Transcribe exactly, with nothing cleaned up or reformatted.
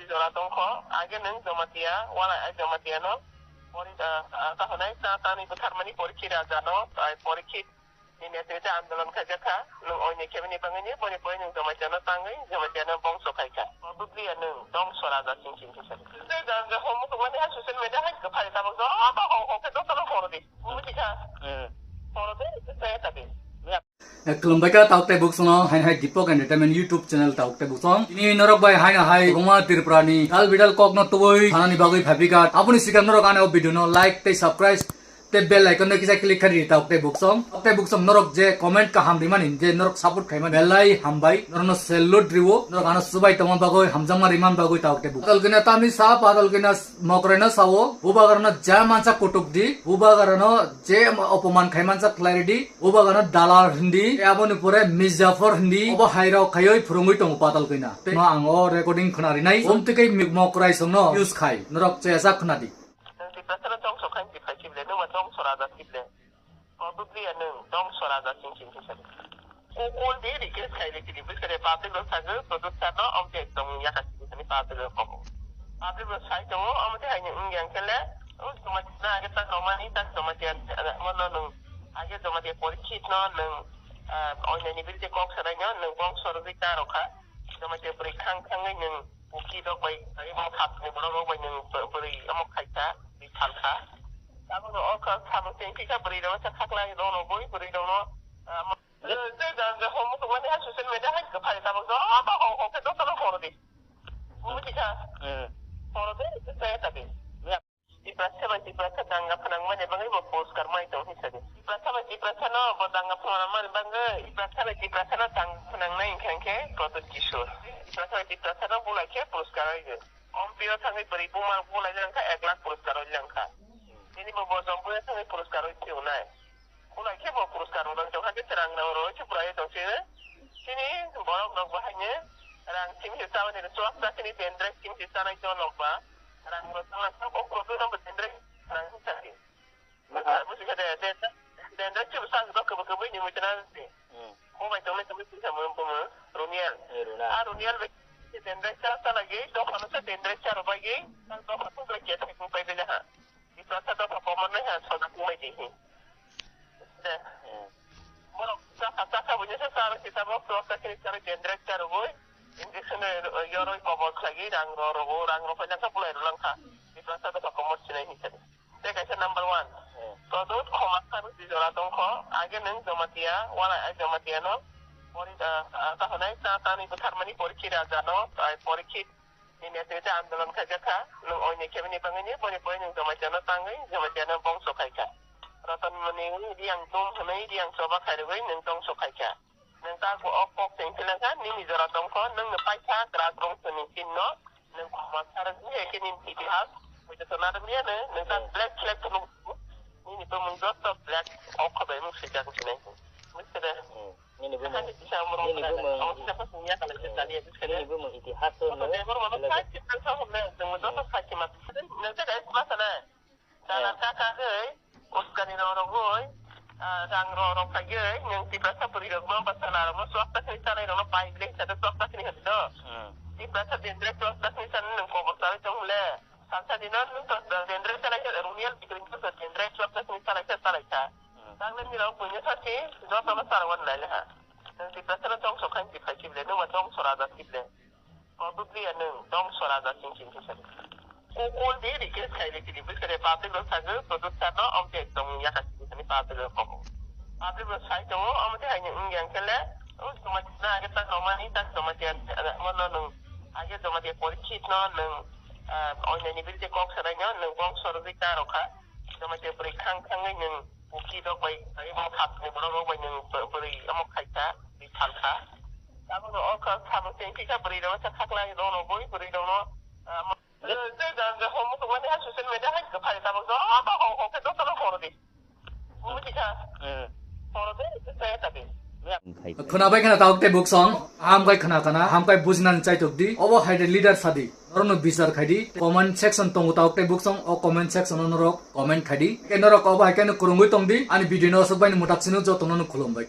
Jora tongkho, age nwng Jamatia, wala ai Jamatia no, pori, ah, ah, kahonai sa tani bwtharmani Porikhi Raja no, ai Porikhi ni netrite andolon khaijakha, nwng oini kebini bangwi ni, boni pore nwng Jamatia no tangwi, Jamatia no bongso khaikha. Bubli ya nwng dongso raja sing sing kisa. Tei jang je homo tongmani hai social media hai kwphai tabuk jo, aba ho ho khe dosa no horo di. Bubli kha. Hmm. Horo de, kaya tabi. Khulumbai kha tauk tei buksong no, haino hai Deepak Entertainment YouTube channel tauk tei buksong. Tini norok bai haino hai kwbangma Tripura ni dal bidal kok no tubui thanani bagwi phaiphikha. Aboni sikang norok ano video no like tei subscribe tei bell icon no kisa click kharidi tauk tei buksong. Tauk tei buksong norok je comment kaham rimani je norok support khaimani belai hambai. Norok no salute riwo. Norok ano subai tongma bagwi hamjakma rimani bagwi tauk tei buksong. Padal kina tamni sa padal kina mokrai no sao. Bubagra no ja mansa kutuk di. Bubagra no je opoman khaimansa khlai ridi. Uba gana dalal hindi, aboni pore Mirzaphor hindi, obo hairok khaioi phurungwi tongo patal koina. Tei no ang o recording khna rinai, um tike mokrai songno use khai, norok chayasa khna di. Nwng Tiprasano dongso khai si phai sible, nwng ma dongso raja sible. O Bubli ya nwng dongso raja sing sing kisa. Kukul di request khai di kiri, bwsare public rok sago, producer no, om te tong yaka sini public rok kobo. Public rok sai tongo, om te hai nwng yang kele, o tuma na age ta romani ta tuma te, mo no nwng Age Jamatia Porikhi no nwng, ah, oinani bidirte kok sanai no nwng bongso rwgwi ta rokha. Jamatia bwrwi khang khangwi nwng Kuki rok bai, bai omo khatni borok rok bai nwng bw-, bwrwi omo khaikha, bithal kha. Tabukno o kha samung tengphikha bwrwi rok sa khaklai rok rogwi bwrwi rok no, ah, mo-, je, je jang je homo tongmani hai social media hai kwphai tabuk no, ah, ba ho ho khe dosa no horo di. Bumui thikha. Hmm. Horo de, je tabi. Tiprasa bai Tiprasa danga phnangmani bagwi bo puraskar mai tong hinsa di. Tiprasa bai Tiprasa no bo danga phnangmani bagwi Tiprasa bai Tiprasa no danga phnangnai hinkha hinkhe Pradyut Kishore. Tiprasa bai Tiprasa no bulai khe puraskar oi di. Om P O thangwi bwrwi buma bulai langkha ek lakh puraskar oi langkha. Tini bo bo Jompuio thangwi puraskar oi phiunai. Bulai khe bo puraskar rwlang tong hakhe rang rang rw khe bulai tong sini. Chini borok rok bo haino rang simi se chabani rw chuak chakini dendrek simi se chanai tong nokba. Rang rw tong nang kok rw tong nang dendrek rang simi chakini. Aha. Busi khe de, de, dendrek simi chak dok kebo kebo ni mui tana de. Hmm. Mo bai tong nai tong nai simi se mo mo Runiel. Eh, Runa. A Runiel be dendrek chak chalagi dok ano se dendrek chak rw bai gi. Dok ano se dendrek chak rw bai gi na ha. Tiprasa dopha komor nai ha soda kumai di hi. De. Hmm. Borok chakha chakha bunya sa charo kita bok to sa kiri charo dendrek charo boi. Injection yoroi kobor khlagi rang ro rogo rang ro khaina sa bulai ro langkha. Tiprasa dopha komor sinai hi sani. Te kaisa number one. Hmm. Pradyut khoma khan si jora tongkho. Age nwng Jamatia, wala ai Jamatia no. Pori, ah, ah, kahonai sa tani bwtharmani Porikhi Raja no, ai Porikhi Nini netrite andolon khaijakha, nwng oini kebini bangwini, boni pore nwng Jamatia no tangwi, Jamatia no bongso khaikha. Roton Moni wngwi Riang Tum hwnwi Riang choba khairogwi nwng dongso khaikha. Nwng ta o kok teng philangkha, nini jora tongkho, nwngno paikha, krak bongso ni chin no, nwng khoma sarwgwi hai khe nini itihas, buicha to narwgwi ano, nwng ta Hmm. black flag phunuk, nini bumung joto black, o khobai mung swijak sinai. Bujikhade? Hmm. Nini bumung, nini bumung, nini bumung itihas no. Dana kaka hoi, uskani rok rogoi, ah, rang rok rok khaigoi, nwng Tiprasa bwrwi rok no, bwsala rok no, chuak ta sini chanai rok no pai bile hinsa de chuak ta sini hadi do. Hmm. Tiprasa dendrek chuak ta sini chanai nwng kobor chawi tong le. Salsa dino nwng to dendrek chanai khe Runiel bikring to dendrek chuak ta sini chanai khe chanai kha. Hmm. Tang le nirok buino sasi, joto no chara wan lai le ha. Nwng Tiprasa no dongso khain si phai si bile, nwng ma dongso raja si bile. Kobubli ya nwng, dongso raja sing sing kisa. Kukul di request khai le kiri, bwsare public rok sago, producer no, om te tong yaka sini sani public rok kobo. Public rok sai tongo, omo te hai nwng yang kele, o Jamatia na age ta romani, ta Jamatia, mo no nwng, age Jamatia Porikhi no nwng, ah, oinani bidirte kok sanai no, nwng bongso rwgwi ta rokha. Jamatia bwrwi khang khangwi nwng Kuki rok bai, bai omo khatni borok rok bai nwng bw-, bwrwi omo khaikha, bithal kha. Tabukno o kha, samung tengphikha bwrwi rok sa khaklai rok rogwi bwrwi rok no, ah, mo-, je, je, je, je, homo tongmani hai social media hai kwphai tabuk jo, ah, ba, ho, ho, khe dosa no horo di. Bujikhade? Hmm. Horo de, khe tabi. Khwnabai khwna tauk tei buksong, hamkai khwna khwna, hamkai bujinani chaitok di, obo hai de leader sadi. Norokno bichar khai di, comment section tongo tauk tei buksong, o comment section o norok comment khai di. Tei norok obo hai khe no kwrwngwi tong di, ani video no aswk bai no mwtak sino jotono no khulum bai khe.